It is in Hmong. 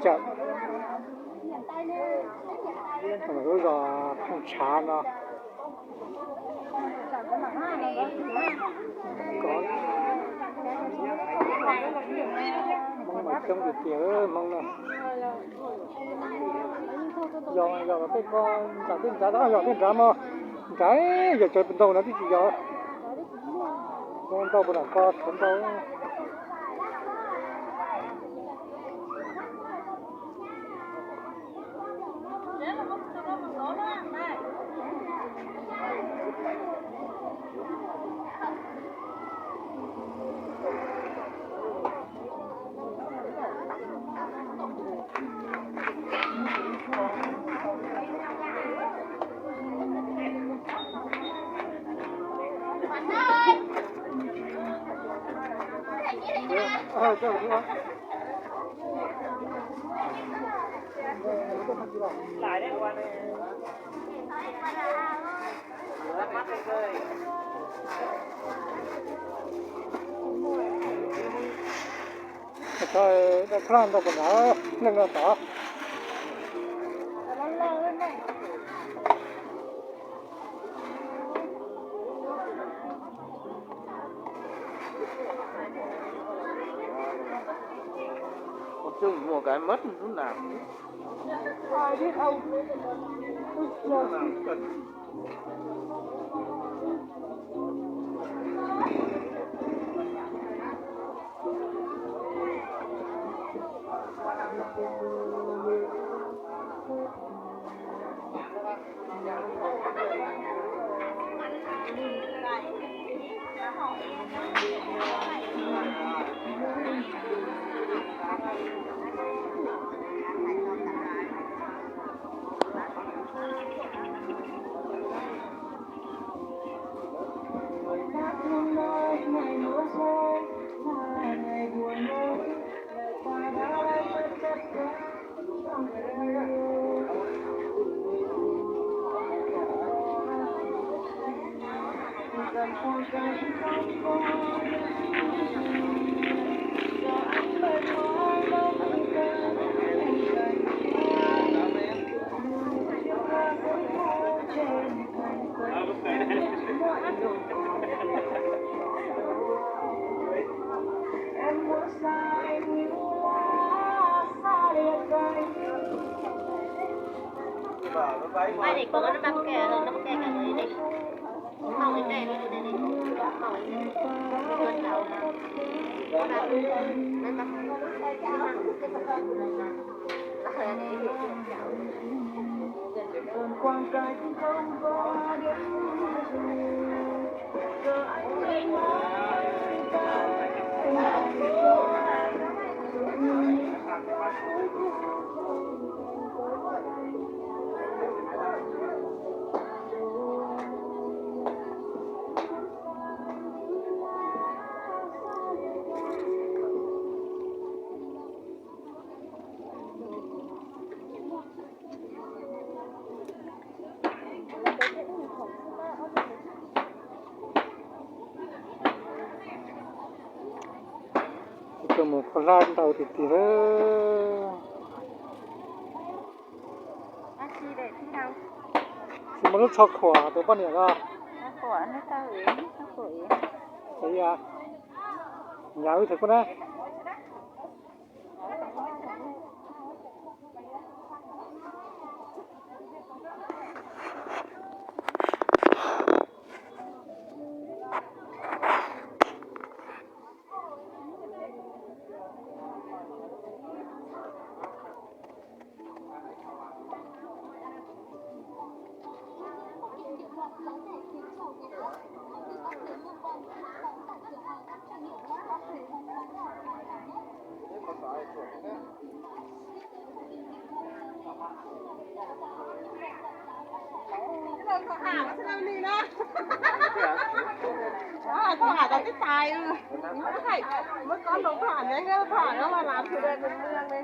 Chawm, lub zos Pheej Tshav no. Hmoob mas coob tiag tiag Hmoob na. Yog, yog tej ko nram tej nrad, yog tej nrad mas nrad, yog cov ntau no twb tsis yog. Ntau puas nram ko tshuav ntau. Thaum daj khlaj ntau puas nrad, neeg no tod. Ua txuj mus kav mab lub nas. Tuaj mus kho hlab ntau tiag tiag. Tsis muaj lub tsho khuam tus poj niam los? Nyav wb thaum kub na. Thov hais tau tib tais, muab koj lus thov hais, thov hais no mas lam thw da nws mw ne.